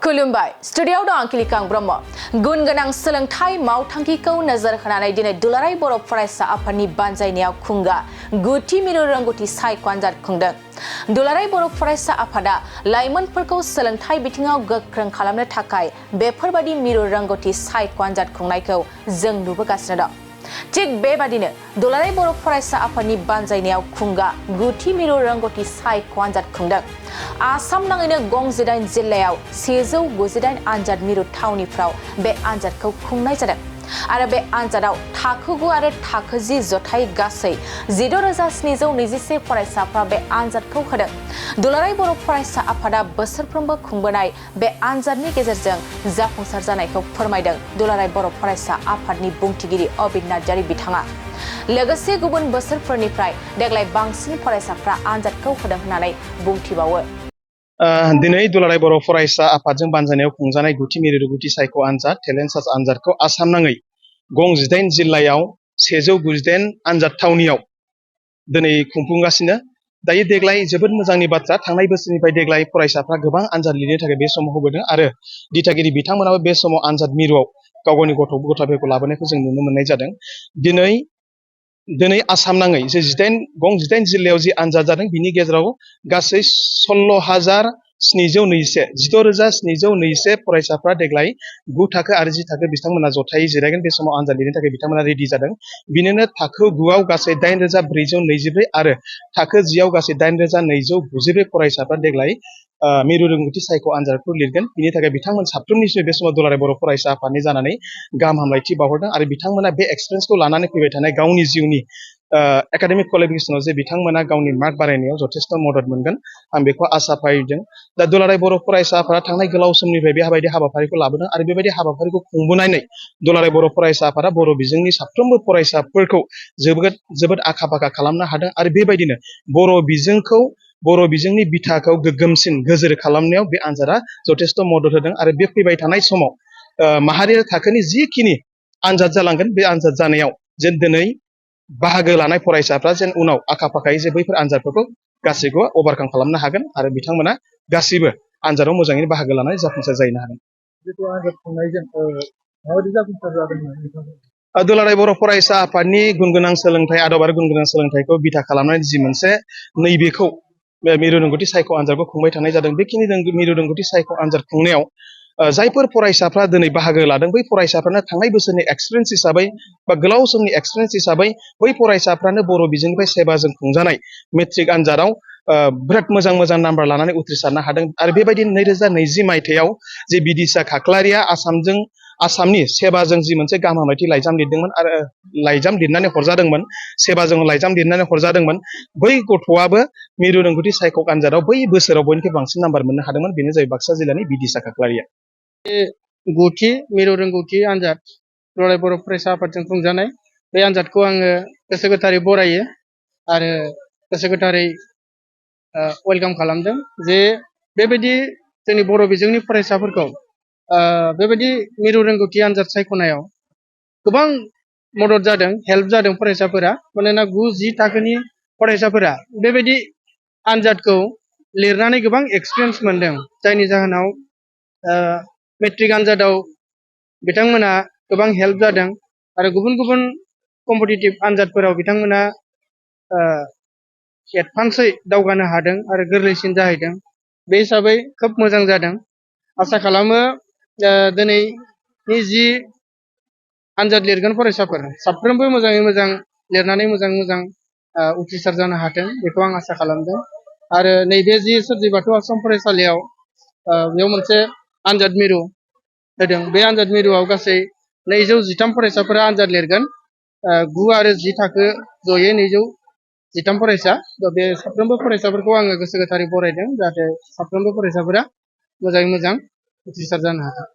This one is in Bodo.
खुलुमबाय स्टुडियोआव दं आंखिलिकां ब्रह्म गुन गोनां सोलोंथाइ मावथांखिखौ नोजोर होनानै दिनै दुलाराय बर' फरायसा आफादनि बानजायनायाव खुंगा गुथि मिरु रोंगौथि सायख' आनजाद खुंदों। दुलाराय बर' फरायसा आफादा लाइमोनफोरखौ सोलोंथाइ बिथिङाव गोख्रों खालामनो थाखाय बेफोरबादि मिरु रोंगौथि सायख' आनजाद खुंनायखौ जों नुबोगासिनो दं। थिग बेबादिनो दुलाराय बर' फरायसा आफादनि बानजायनायाव खुंगा गुथि मिरु रोंगौथि सायख' आनजाद खुंदों। आसाम नाङैनो गं 18 जिल्लायाव 198 आनजाद मिरु थावनिफ्राव बे आनजादखौ खुंनाय जादों आरो बे आनजादाव थाखो 9 आरो थाखो 10 जथाय गासै 16,721 फरायसाफ्रा बे आनजादखौ होदों। दुलाराय बर' फरायसा आफादा बोसोरफ्रोमबो खुंबोनाय बे आनजादनि गेजेरजों जाफुंसार जानायखौ फोरमायदों दुलाराय बर' फरायसा आफादनि बुंथिगिरि अबिद नार्जारी बिथाङा। लोगोसे गुबुन बोसोरफोरनिफ्राय देग्लाय बांसिन फरायसाफ्रा आनजादखौ होदों होननानै बुंथिबावो। दिनै दुलाराय बर' फरायसा आफादजों बानजायनायाव खुंजानाय गुथि मिरु रोंगौथि सायख' आनजाद टेलेन्ट सार्च आनजादखौ आसाम नाङै गं 18 जिल्लायाव 198 आनजाद थावनियाव दिनै खुंफुंगासिनो। दायो देग्लाय जोबोद मोजांनि बाथ्रा, थांनाय बोसोरनिफ्राय देग्लाय फरायसाफ्रा गोबां आनजाद लिरनो थाखाय बे समाव होबोदों आरो दिथागिरि बिथांमोनाबो बे समाव आनजाद मिरुआव गाव गावनि गथ'फोरखौ लाबोनायखौ जों नुनो मोननाय जादों। दिनै आसाम नाङै जे गं 18 जिल्लायाव जि आनजाद जादों बिनि गेजेराव गासै 16,721 फरायसाफ्रा देग्लाय 9 थाखो आरो 10 थाखो बिथांमोना जथायै जिरायगोन। बे समाव आनजाद लिरनो थाखाय बिथांमोना रेडि जादों। बिनिनो थाखो 9 आव गासै 8,424 आरो थाखो 10 आव गासै 8,294 फरायसाफ्रा देग्लाय मिरु रोंगौथि सायख' आनजादखौ लिरगोन। बिनि थाखाय बिथांमोन साफ्रोमनिसिम बे समाव दुलाराय बर' फरायसा आफादनि जानानै गाहाम हामलायथि बावहरदों आरो बिथांमोना बे एक्सपिरियेन्सखौ लानानै फैबाय थानाय गावनि जिउनि एकाडेमिक क्वालिफिकेसनाव जे बिथांमोना गावनि मार्क बारायनायाव जथेस्थ' मदद मोनगोन आं बेखौ आसा फारिदों। दा दुलाराय बर' फरायसा आफादा थांनाय गोलाव समनिफ्राय बेबायदि हाबाफारिखौ लाबोदों आरो बेबायदि हाबाफारिखौ खुंबोनानै दुलाराय बर' फरायसा आफादा बर' बिजोंनि साफ्रोमबो फरायसाफोरखौ जोबोद आखा फाखा खालामनो हादों आरो बेबायदिनो बर' बिजोंनि बिथाखौ गोग्गोमसिन गोजोर खालामनायाव बे आनजादा जथेस्थ' मदद होदों आरो बे फैबाय थानाय समाव माहारियारि थाखोनि जिखिनि आनजाद जालांगोन बे आनजाद जानायाव जेन दिनै बाहागो लानाय फरायसाफ्रा जेन उनाव आखा फाखायै जे बैफोर आनजादफोरखौ गासैखौबो अभारकाम खालामनो हागोन आरो बिथांमोना गासैबो आनजादाव मोजाङैनो बाहागो लानानै जाफुंसार जाहैनो हागोन। आनजाद खुंनायजों माबायदि जाफुंसार जादों? दुलाराय बर' फरायसा आफादनि गुन गोनां सोलोंथाइ आदब आरो गुन गोनां सोलोंथाइखौ बिथा खालामनानै जि मोनसे नैबेखौ मिरु रोंगौथि सायख' आनजादखौ खुंबाय थानाय जादों। बेखिनि मिरु रोंगौथि सायख' आनजाद खुंनायाव जायफोर फरायसाफ्रा दिनै बाहागो लादों बै फरायसाफ्रानो थांनाय बोसोरनि एक्सपिरियेन्स हिसाबै बा गोलाव समनि एक्सपिरियेन्स हिसाबै बै फरायसाफ्रानो बर' बिजोंनिफ्राय सेबाजों खुंजानाय मेट्रिक आनजादाव बिराद मोजां नाम्बार लानानै उथ्रिसारनो हादों आरो बेबायदिनो 2020 मायथाइयाव जे बिदिसा खाख्लारिया आसामनि सेबाजों जि मोनसे गाहाम हामलायथि लाइजाम लिरदोंमोन आरो लाइजाम लिरनानै हरजादोंमोन, सेबाजों लाइजाम लिरनानै हरजादोंमोन, बै गथ'आबो मिरु रोंगौथि सायख' आनजादाव बै बोसोराव बयनिख्रुइ बांसिन नाम्बार मोननो हादोंमोन। बेनो जाबाय बाक्सा जिल्लानि बिदिसा खाख्लारिया। गुथि मिरु रोंगौथि आनजाद दुलाराय बर' फरायसा आफादजों खुंजानाय बे आनजादखौ आङो गोसो गोथारै बरायो आरो गोसो गोथारै वेलकाम खालामदों जे बेबायदि जोंनि बर' बिजोंनि फरायसाफोरखौ बेबायदि मिरु रोंगौथि आनजाद सायख'नायाव गोबां मदद जादों, हेल्प जादों फरायसाफोरा। मानोना 9-10 थाखोनि फरायसाफोरा बेबायदि आनजादखौ लिरनानै गोबां एक्सपिरियेन्स मोनदों, जायनि जाहोनाव मेट्रिक आनजादाव बिथांमोना गोबां हेल्प जादों आरो गुबुन कम्पिटिटिभ आनजादफोराव बिथांमोना एडभान्सै दावगानो हादों आरो गोरलैसिन जाहैदों। बे हिसाबै खोब मोजां जादों। आसा खालामो दिनैनि जि आनजाद लिरगोन फरायसाफोर साफ्रोमबो मोजाङै मोजां लिरनानै मोजां उथ्रिसार जानो हाथों, बेखौ आं आसा खालामदों। आरो नैबे जि सोरजि बाथौ आश्रम फरायसालियाव बेयाव मोनसे आनजाद मिरु होदों, बे आनजाद मिरुआव गासै 213 फरायसाफोरा आनजाद लिरगोन। 9 आरो 10 थाखो जयै 213 फरायसा। बे साफ्रोमबो फरायसाफोरखौ आङो गोसो गोथारै बरायदों, जाहाथे साफ्रोमबो फरायसाफोरा मोजाङै मोजां उथ्रिसार जानो हाथों।